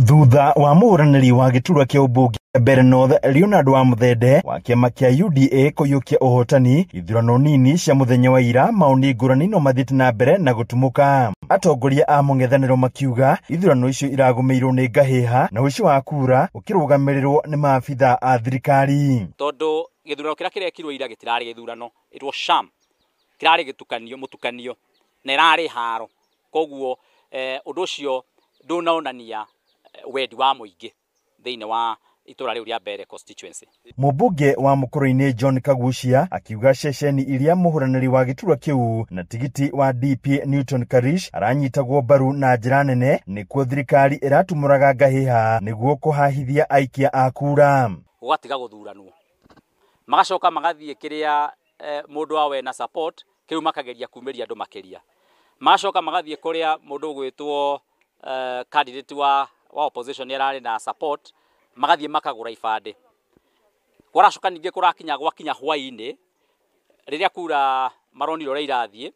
Thutha wa mũhũranĩri wa gĩturwa kĩa ũmbunge Mbeere North Leonard Wamuthende wa kĩama kĩa UDA kũiyũkia ũhotani ithurano nini cia mũthenya wa ira, maoni ngũrani no mathiĩte na mbere na gũtumũka. Atongoria a mũng'ethanĩro makiuga ithurano icio iragũmĩirwo nĩ ngahĩha na ũici wa kura ũkĩrũgamĩrĩrwo nĩ maabitha a thirikari. Tondũ gĩthurano kĩrĩa kĩrekirwo ira gĩtirarĩ gĩthurano, it was sham, kĩrarĩ gĩtukanio mũtukanio na ĩrarĩ haro, koguo ũndũ ũcio ndũnaonania wendi wa mũingĩ thĩinĩ wa itũra rĩu rĩa Mbeere constituency. Mũmbunge wa Mũkũrũ-inĩ John Kagucia akiuga ceceni iria mũhũranĩri wa gĩturwa kĩu na tigiti wa DP Newton Karish aranyitagwo mbaru na njĩra nene nĩkuo thirikari ĩratumũraga ngahĩha nĩguo kũhahithia aikia a kura. Gũgatiga gũthuranwo, magacoka magathiĩ kĩrĩa mũndũ wa wena support kĩu makageria kumĩria andũ makĩria, magacoka magathiĩ kũrĩa mũndũ ũgwĩtwo candidate wa opposition nĩ ararĩ na support, magathiĩ makagũra ibandĩ. Kũracoka ningĩ kũrakinya gwakinya hwaĩ-inĩ rĩrĩa kura maronire ũrĩa irathiĩ,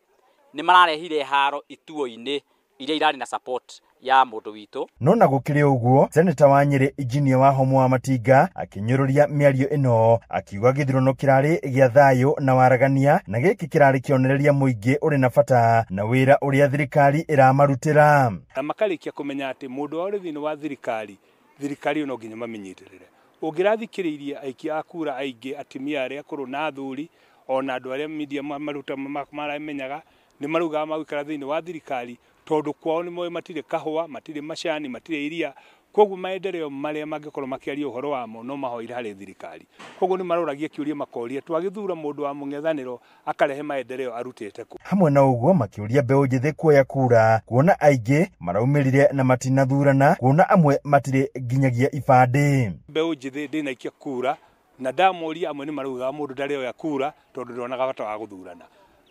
nĩ mararehire haro ituo-inĩ iria irarĩ na support ya mũndũ witũ. No na gũkĩrĩ ũguo, seneta wa Nyĩrĩ Injinia wa Homo wa Matinga akĩnyũrũria mĩario ĩno akiuga gĩthurano kĩrarĩ gĩa thayũ na waragania na gĩkĩ kĩrarĩ kĩonereria mũingĩ ũrĩ na bata na wĩra ũrĩa thirikari ĩramarutĩra. Na makarĩkia kũmenya atĩ mũndũ wa ũrĩ thĩinĩ wa thirikari, thirikari ĩyo no nginya mamĩnyitĩrĩre. Ũngĩrathikĩrĩirie aikia a kura aingĩ, atumia arĩa akũrũ na athuri, ona andũ arĩa media maruta maramenyaga, nĩ maraugaga magũikara thĩinĩ wa thirikari tondũ kwao nĩ moĩ matirĩ kahũa, matirĩ macani, matirĩ iria, koguo maendeleo marĩa mangĩkorwo makĩaria ũhoro wamo no mahoire harĩ thirikari. Koguo nĩ maroragia kĩũria makoria twagĩthura mũndũ wa mũng'ethanĩro akarehe maendeleo arutĩte kũ. Hamwe na ũguo makĩũria mbeũ njĩthĩ kuoya kura kuona aingĩ maraumĩrire na matinathurana, kuona amwe matirĩ nginyagia ibandĩ. Mbeũ njĩthĩ ndĩnaikia kura na ndamoria amwe nĩ maraugaga mũndũ ndarĩ oya kura tondũ ndonaga bata wa gũthurana.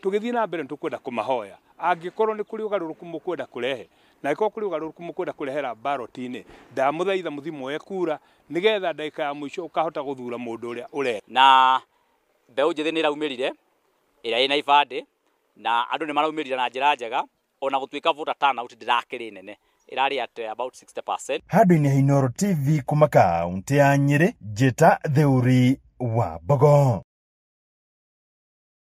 Tũgĩthiĩ na mbere nĩtũkwenda kũmahoya angĩkorwo nĩ kũrĩ ũgarũrũku mũkwenda kũrehe, na angĩkorwo kũrĩ ũgarũrũku mũkwenda kũrehera ballot-inĩ, ndamũthaitha mũthiĩ muoye kura nĩgetha ndagĩka ya mũico ũkahota gũthura mũndũ ũrĩa ũrenda. Na mbeũ njĩthĩ nĩ ĩraumĩrire ĩrĩa ĩna ibandĩ na andũ nĩ maraumĩrire na njĩra njega, ona gũtuĩka voter turnout ndĩrakĩrĩ nene, ĩrarĩ at about 60%. Handũ-inĩ ha Inooro TV kuma kaũntĩ ya Nyĩrĩ, Njĩta Theuri wa Mbogo.